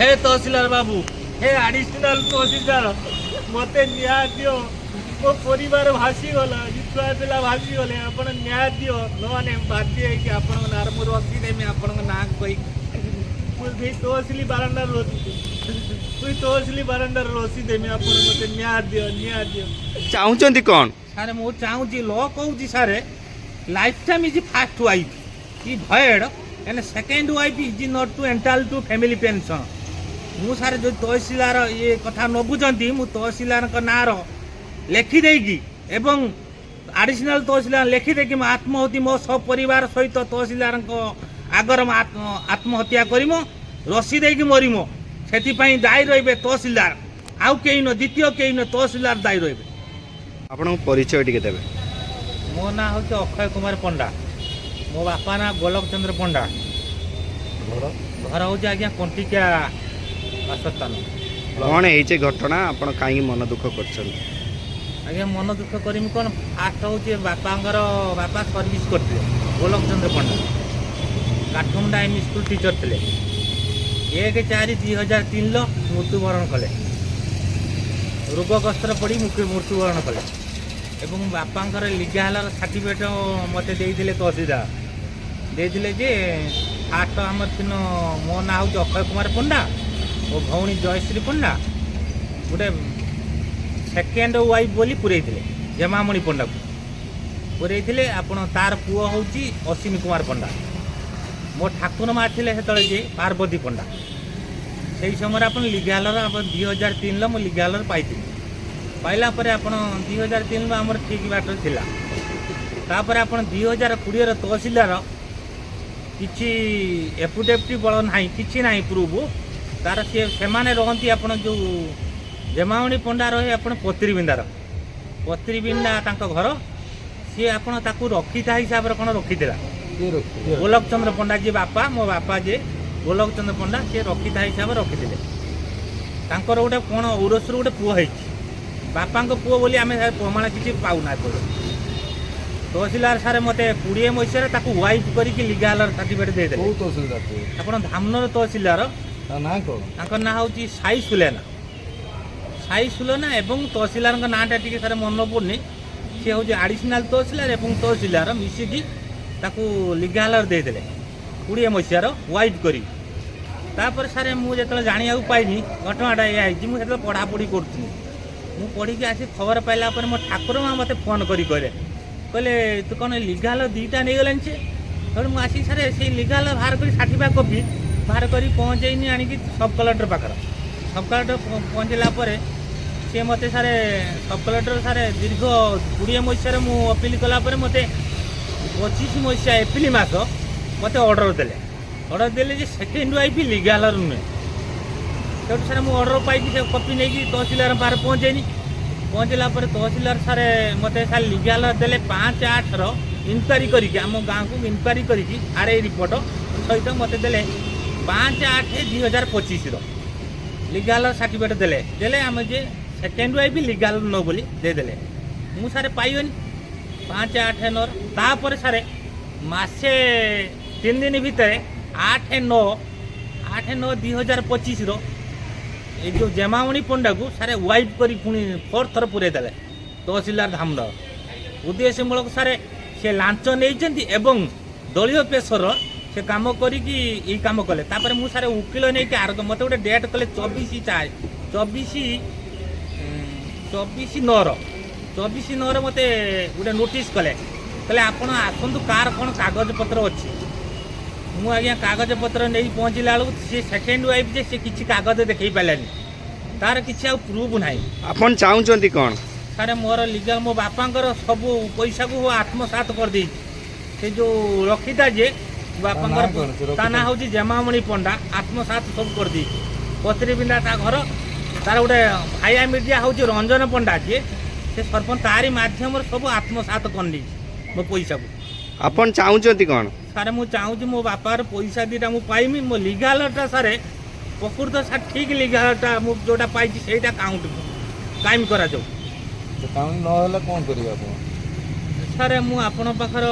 ହେ ତହସିଲଦାର ବାବୁ, ହେ additional ତହସିଲଦାର, ମୋତେ ନ୍ୟାୟ ଦିଅ। ମୋ ପରିବାର ଭାସିଗଲା, ଛୁଆ ପିଲା ଭାସିଗଲେ। ଆପଣ ନ୍ୟାୟ ଦିଅ, ନହେଲେ ବାଧ୍ୟ ହେଇକି ଆପଣଙ୍କ ନାଁରେ ମୁଁ ରସି ଦେମି। ଆପଣଙ୍କ ନାଁ କହିକି ମୁଁ ସେଇ ତହସିଲି ବାରଣ୍ଡାରେ ରସି, ମୁଇଁ ତହସିଲି ବାରଣ୍ଡାରେ ରସି ଦେମି। ଆପଣ ମୋତେ ନ୍ୟାୟ ଦିଅ, ନ୍ୟାୟ ଦିଅ। ଚାହୁଁଛନ୍ତି କ'ଣ? ସାର୍, ମୁଁ ଚାହୁଁଛି, ଲ କହୁଛି sir, life time is first wife is void and second wife is not to entitle to family pension. ମୁଁ ସାର୍, ଯଦି ତହସିଲଦାର ଇଏ କଥା ନ ବୁଝନ୍ତି, ମୁଁ ତହସିଲଦାରଙ୍କ ନାଁର ଲେଖିଦେଇକି ଏବଂ ଆଡ଼ିସନାଲ ତହସିଲଦାର ଲେଖିଦେଇକି ମୁଁ ଆତ୍ମହତ୍ୟା, ମୋ ସପରିବାର ସହିତ ତହସିଲଦାରଙ୍କ ଆଗରେ ମୁଁ ଆତ୍ମହତ୍ୟା କରିମ, ରସି ଦେଇକି ମରିମ। ସେଥିପାଇଁ ଦାୟୀ ରହିବେ ତହସିଲଦାର, ଆଉ କେହି ନୁହଁ, ଦ୍ୱିତୀୟ କେହି ନୁହଁ, ତହସିଲଦାର ଦାୟୀ ରହିବେ। ଆପଣଙ୍କ ପରିଚୟ ଟିକେ ଦେବେ? ମୋ ନାଁ ହେଉଛି ଅକ୍ଷୟ କୁମାର ପଣ୍ଡା। ମୋ ବାପା ନାଁ ଗୋଲକ ଚନ୍ଦ୍ର ପଣ୍ଡା। ଘର ହେଉଛି ଆଜ୍ଞା କଣ୍ଟିକିଆ ବାସସ୍ଥାନ। କ'ଣ ହେଇଛି ଘଟଣା? ଆପଣ କାହିଁକି ମନ ଦୁଃଖ କରିଛନ୍ତି? ଆଜ୍ଞା, ମନ ଦୁଃଖ କରିମି କ'ଣ? ଫାଷ୍ଟ ହେଉଛି ବାପାଙ୍କର, ବାପା ସର୍ଭିସ୍ କରିଥିଲେ, ଗୋଲକ Chandra Panda, କାଠମୁଣ୍ଡା M school teacher ଥିଲେ। 1/4/2003ର ମୃତ୍ୟୁବରଣ କଲେ। ରୋଗଗ୍ରସ୍ତରେ ପଡ଼ି ମୃତ୍ୟୁବରଣ କଲେ। ଏବଂ ବାପାଙ୍କର ଲିଗାଲର ସାର୍ଟିଫିକେଟ୍ ମୋତେ ଦେଇଥିଲେ, ତହସିଲଦାର ଦେଇଥିଲେ ଯେ ଫାଷ୍ଟ ଆମର ଥିନ, ମୋ ନାଁ ହେଉଛି ଅକ୍ଷୟ କୁମାର ପଣ୍ଡା, ମୋ ଭଉଣୀ ଜୟଶ୍ରୀ ପଣ୍ଡା, ଗୋଟେ ସେକେଣ୍ଡ ୱାଇଫ୍ ବୋଲି ପୁରେଇଥିଲେ, ଜେମାମଣି ପଣ୍ଡାକୁ ପୁରେଇଥିଲେ ଆପଣ। ତାର ପୁଅ ହେଉଛି ଅଶ୍ୱିନୀ କୁମାର ପଣ୍ଡା। ମୋ ଠାକୁର ମା ଥିଲେ ସେତେବେଳେ ଯେ ପାର୍ବତୀ ପଣ୍ଡା। ସେଇ ସମୟରେ ଆପଣ ଲିଗାଲର, ଆପଣ 2003ର ମୁଁ ଲିଗାଲର ପାଇଥିଲି। ପାଇଲା ପରେ ଆପଣ 2003ରୁ ଆମର ଠିକ୍ ବାଟରେ ଥିଲା। ତାପରେ ଆପଣ 2020ର ତହସିଲଦାର କିଛି ଏଫିଡେଭିଟ୍ ବଳ ନାହିଁ, କିଛି ନାହିଁ ପ୍ରୁଫ୍ ତାର। ସିଏ ସେମାନେ ରହନ୍ତି, ଆପଣ ଯେଉଁ ଜେମାମଣି ପଣ୍ଡା ରହେ ଆପଣ ପତ୍ରିବିନ୍ଦାର, ପତ୍ରିବିନ୍ଦା ତାଙ୍କ ଘର। ସିଏ ଆପଣ ତାକୁ ରଖିତା ହିସାବରେ କ'ଣ ରଖିଥିଲା, ଗୋଲକ ଚନ୍ଦ୍ର ପଣ୍ଡା ଯିଏ ବାପା, ମୋ ବାପା ଯିଏ ଗୋଲକ ଚନ୍ଦ୍ର ପଣ୍ଡା, ସିଏ ରଖିତା ହିସାବରେ ରଖିଥିଲେ। ତାଙ୍କର ଗୋଟେ କ'ଣ ଔରସରୁ ଗୋଟେ ପୁଅ ହେଇଛି, ବାପାଙ୍କ ପୁଅ ବୋଲି ଆମେ ପ୍ରମାଣ କିଛି ପାଉନା ଏପର୍ଯ୍ୟନ୍ତ। ତହସିଲଦାର ସାର୍ ମୋତେ 20 ମସିହାରେ ତାକୁ ୱାଇଫ୍ କରିକି ଲିଗାଲର ସାର୍ଟିଫିକେଟ୍ ଦେଇଦେଲେ। କୋଉ ତହସିଲଦାର ଥିଲେ? ଆପଣ ଧାମନର ତହସିଲଦାର। ତା ନାଁ କ'ଣ? ତାଙ୍କ ନାଁ ହେଉଛି ସାଇ ସୁଲେନା, ସାଇ ସୁଲେନା। ଏବଂ ତହସିଲଦାରଙ୍କ ନାଁଟା ଟିକେ ସାର୍ ମନେ ପଡ଼ୁନି। ସିଏ ହେଉଛି ଆଡ଼ିସନାଲ ତହସିଲଦାର ଏବଂ ତହସିଲଦାର ମିଶିକି ତାକୁ ଲିଗାଲର ଦେଇଦେଲେ 20 ମସିହାର ୱାଇଫ୍ କରି। ତାପରେ ସାର୍, ମୁଁ ଯେତେବେଳେ ଜାଣିବାକୁ ପାଇନି ଘଟଣାଟା ଏଇଆ ହେଇଛି, ମୁଁ ସେତେବେଳେ ପଢ଼ାପଢ଼ି କରୁଥିଲି। ମୁଁ ପଢ଼ିକି ଆସି ଖବର ପାଇଲା ପରେ ମୋ ଠାକୁର ମା ମୋତେ ଫୋନ୍ କରି କହିଲେ, କହିଲେ ତୁ କ'ଣ ଲିଗାଲ ଦୁଇଟା ନେଇଗଲାଣି ସେ। ତେଣୁ ମୁଁ ଆସିକି ସାର୍ ସେଇ ଲିଗାଲ ବାହାର କରି, ସାର୍ଟିଫିକେଟ୍ କପି ବାହାର କରି ପହଞ୍ଚେଇନି ଆଣିକି ସବ୍ କଲେକ୍ଟର ପାଖରେ। ସବ୍ କଲେକ୍ଟର ପହଞ୍ଚିଲା ପରେ ସିଏ ମୋତେ ସାର୍, ସବ୍ କଲେକ୍ଟର ସାର୍, ଦୀର୍ଘ 20 ମସିହାରେ ମୁଁ ଅପିଲ କଲା ପରେ ମୋତେ 25 ମସିହା ଏପ୍ରିଲ ମାସ ମୋତେ ଅର୍ଡ଼ର ଦେଲେ। ଅର୍ଡ଼ର ଦେଲେ ଯେ ସେକେଣ୍ଡ ୱାଇଫ୍ ଲିଗାଲର ନୁହେଁ। ସେଇଠୁ ସାର୍ ମୁଁ ଅର୍ଡ଼ର ପାଇକି ସେ କପି ନେଇକି ତହସିଲଦାର ପାଖରେ ପହଞ୍ଚେଇନି। ପହଞ୍ଚିଲା ପରେ ତହସିଲଦାର ସାର୍ ମୋତେ ସାର୍ ଲିଗାଲ ଦେଲେ 5/8ର ଇନକ୍ୱାରି କରିକି, ଆମ ଗାଁକୁ ଇନକ୍ୱାରି କରିକି ଆର୍ I report ସହିତ ମୋତେ ଦେଲେ 5/8/2025ର ଲିଗାଲ ସାର୍ଟିଫିକେଟ୍ ଦେଲେ। ଦେଲେ ଆମେ ଯେ ସେକେଣ୍ଡ ୱାଇଫ୍ ଲିଗାଲ ନ ବୋଲି ଦେଇଦେଲେ। ମୁଁ ସାର୍ ପାଇଗନି 5/8/9ର। ତାପରେ ସାର୍ ମାସେ 3 ଦିନ ଭିତରେ 8/9, 8/9/2025ର ଏଇ ଯେଉଁ ଜେମାମଣି ପଣ୍ଡାକୁ ସାର୍ ୱାଇଫ୍ କରି ପୁଣି ଫୋର୍ଥ ଥର ପୁରେଇ ଦେଲେ ତହସିଲଦାର ଧାମନର। ଉଦ୍ଦେଶ୍ୟମୂଳକ ସାର୍ ସେ ଲାଞ୍ଚ ନେଇଛନ୍ତି ଏବଂ ଦଳୀୟ ପେସର ସେ କାମ କରିକି ଏଇ କାମ କଲେ। ତାପରେ ମୁଁ ସାର୍ ଓକିଲ ନେଇକି ଆର ମୋତେ ଗୋଟେ ଡେଟ୍ କଲେ 24/4, 24 24 9ର, 24/9ର ମୋତେ ଗୋଟେ ନୋଟିସ୍ କଲେ। କହିଲେ ଆପଣ ଆସନ୍ତୁ, କାହାର କ'ଣ କାଗଜପତ୍ର ଅଛି। ମୁଁ ଆଜ୍ଞା କାଗଜପତ୍ର ନେଇ ପହଞ୍ଚିଲା ବେଳକୁ ସେ ସେକେଣ୍ଡ ୱାଇଫ୍ ଯେ ସେ କିଛି କାଗଜ ଦେଖେଇ ପାରିଲାନି, ତାର କିଛି ଆଉ ପ୍ରୁଫ୍ ନାହିଁ। ଆପଣ ଚାହୁଁଛନ୍ତି କ'ଣ? ସାର୍, ମୋର ଲିଗାଲ, ମୋ ବାପାଙ୍କର ସବୁ ପଇସାକୁ ଆତ୍ମସାତ କରିଦେଇଛି ସେ ଯେଉଁ ରଖିତା ଯେ ବାପାଙ୍କର। ନାଁ କ'ଣ ସେ ତା ନାଁ ରଖିତା? ହେଉଛି ଜେମାମଣି ପଣ୍ଡା। ଆତ୍ମସାତ ସବୁ କରିଦେଇଛି। ପତ୍ରୀବିନ୍ଦା ତା ଘର। ତାର ଗୋଟେ ଭାଇଆ ମିଡ଼ିଆ ହେଉଛି ରଞ୍ଜନ ପଣ୍ଡା ଯିଏ, ସେ ସରପଞ୍ଚ, ତାରି ମାଧ୍ୟମରେ ସବୁ ଆତ୍ମସାତ କରିନେଇଛି ମୋ ପଇସାକୁ। ଆପଣ ଚାହୁଁଛନ୍ତି କ'ଣ? ସାର୍, ମୁଁ ଚାହୁଁଛି ମୋ ବାପାର ପଇସା ଦୁଇଟା ମୁଁ ପାଇମି। ମୋ ଲିଗାଲଟା ସାର୍, ପ୍ରକୃତ ସାର୍ ଠିକ୍ ଲିଗାଲଟା ମୁଁ ଯେଉଁଟା ପାଇଛି ସେଇଟା କାଉଣ୍ଟ କାଏମ କରାଯାଉ। କାଉଣ୍ଟ ନହେଲେ କ'ଣ କରିବେ ଆପଣ? ସାର୍, ମୁଁ ଆପଣଙ୍କ ପାଖର